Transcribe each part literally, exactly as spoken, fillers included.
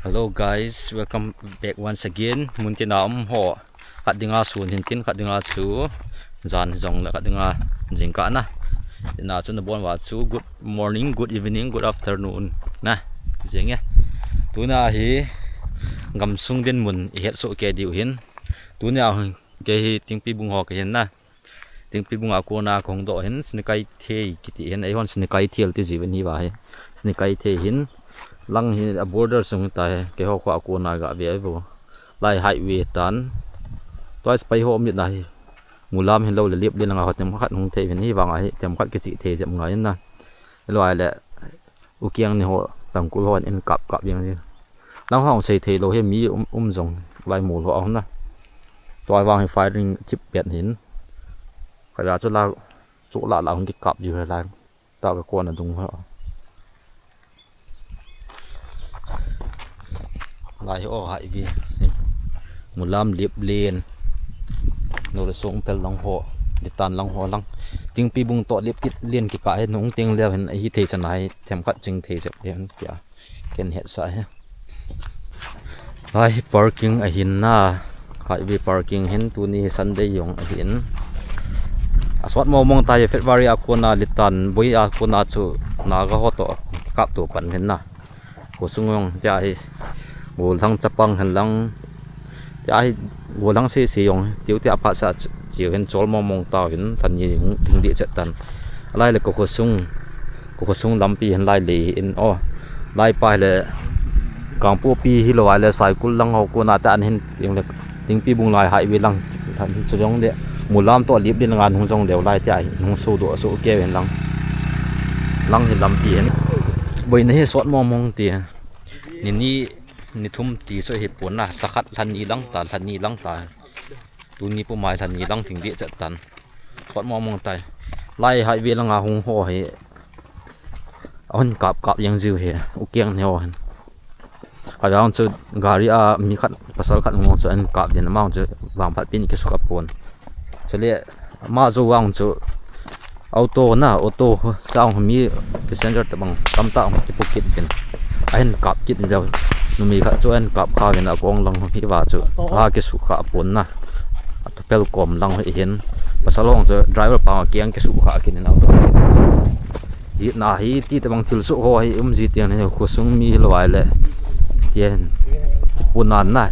Hello guys, welcome back once again. Muntina um ho. Khat dinga sun hin tin, khat dinga chu jan jong le khat dinga jingkah na. Ina chu nabon uva chu good morning, good evening, good afternoon na. Jing e. Tuna hi gamsung dinmun ihet soh kei diu hin. Tuna hi kei hi Tingpi bung ho kahin na. Tingpi bung a kona kahung doh hin, Sinakeithei kiti hin, eihon Sinakeithel ti jiuvin hiva hi. Sinakeithei hin, lang hi a border sung ta hi, keiho kho a kona gave uvo. Lai highway tan. Tua sepai ho mitna hi. Mulam hilou le Liplin langa ho themkhat hung thei hin, hivanga hi themkhat kichih thei jep ngai in na. Hilou le Ukiang ni ho, Tangkhul hon eikap kap jeng jeng. Lang hung sei thei lou hi mi um, um jong lai mol ho ahung na. Tua vang hi firing thip pet hin. Kaya chu la, chu la la hung kikap jiu hi lai. Ta ka kona dung ho. Lai hi o highway. Mulam Liplin. Nore sung pel lang ho. Litan lang ho lang. Tingpi bung to Liplin kikah hi nung teng leu hin ahi thei chan ahi themkhat ching thei jep hin kia. Ken hetsah hi. Lai hi parking ahin na. Highway parking hin tuni hi Sunday jong ahin. Asot mong mong ta hi February a kona Litan boi a kona chu Naga ho to kap to pan hin na. Khosung jong tia hi Golhang chapang hen lang. Tia hi Golhang sese jong tiu tia phat sa chiu hin chol mong mong tau hin lhani hung ding deh chet tan. Alai le ko khosung, ko khosung lampi hin lai le in o. Lai pa le Kangpokpi hilou le Saikul lang ho kona ta an hin ting le Tingpi bung lai highway lang. Lhan chu jong le Mulam to Liplin langa hung jong leu lai tia hung so doh so kei ven lang. Lang hi lampi hin. Boina hi sot mong mong ti. Ni ni, ni thum ti so hi pon na, lha khat lhani lang ta, lhani lang ta. Tuni pum a lhani lang ding deh chet tan. Sot mong mong tai. Lai highway langa hung ho hi. Ahung kap kap jeng jiu hi. Ukiang ni ho hin. Kaya chu gari a mi khat pasal khat hung chu ahin kap din amang chu vangphat pin kisukha pon. Chule ama chu vang chu auto na, auto sang mi passenger tabang tamtah hung kipu kit din. Ahin kap kit din. Numei khat chu ahin kap kha vin akong lang hiva chu. A kisukha pon na. Atupel kom lang hi hin. Pasal hung chu driver pa kiang kisukha kit din auto. Hitna hi ti tabang thilsoh ho hi um ji tiang hi khosung mi hilou le. Tiang. Punan na.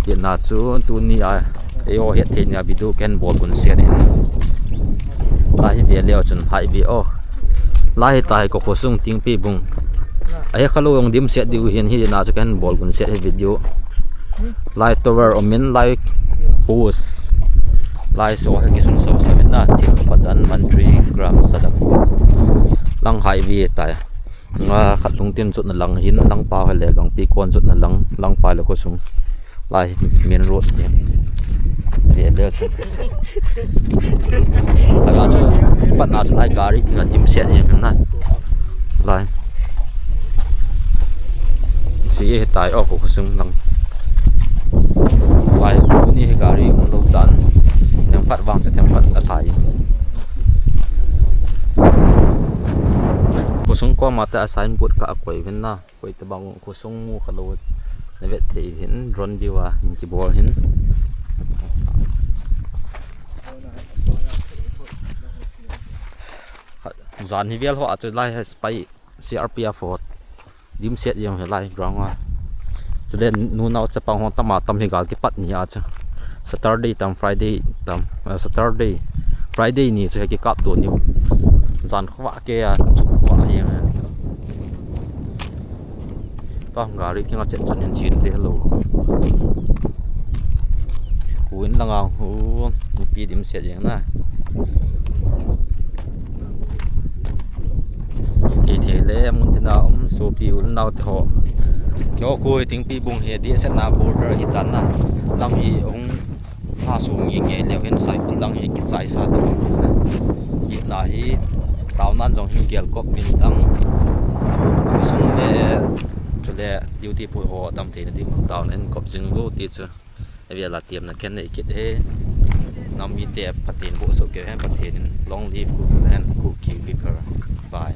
Hitna chu tuni a. Eiho het thei nia video ken bol gun sia ni. Lai hi ve leu chun highway o. Lai hi ta hi ko khosung Tingpi bung. Ahi khalou jong dimset diu hin hi na chu ken bol gun sia hi video. Lai tower umin lai post. Lai so hi kisun so sa min na thil padan Mantri Gram Sadap. Lang highway tai. Nga khat lung tin chutna lang hin lang pa le Gangpi kon chutna lang, lang pa le khosung. Lai main road ni. Ve le sa. Kaya chu patna chu lai gari kinga dimset jeng na. Lai. Si e tai o ko khosung lang. Lai ni hi gari umlou tan. Themkhat vang chu themkhat alhai. Khosung koma ta signboard ka akoi vin na. Koi tabang khosung mu khalou. Na vet thei hin drone view a hin kibol hin. Jan hi vel ho a chu lai hi sepai C R P F ho. Dimset jeng hi lai ground a. Chule nunao chapang ho tama tam hi gal kipat ni a chu. Saturday tam, Friday tam, ah, Saturday, Friday ni chu hi kikap to ni. Jan khovah kei a, chu khovah jeng hi. Tua gari kinga chet chun in chin te hello. Hu in langa hu, nupi dimset jeng na. Kei thei le muntina um sopi u le nao te ho. Keiho khu Tingpi bung hi dehset na border hi tan na. Lang hi hung pha sung nge nge leu hin Saikul lang hi kichai sa ta bang hin na. Hitna hi tao nan jong hin gel kop min tam. Sung le chule duty pu ho tam thei na ding tao nan kop jing go ti chu. Avel a tiamna ken nei kit e. Nam mite Pathen boh soh kei hen, Pathen in long live Kuki land, Kuki people. Bye.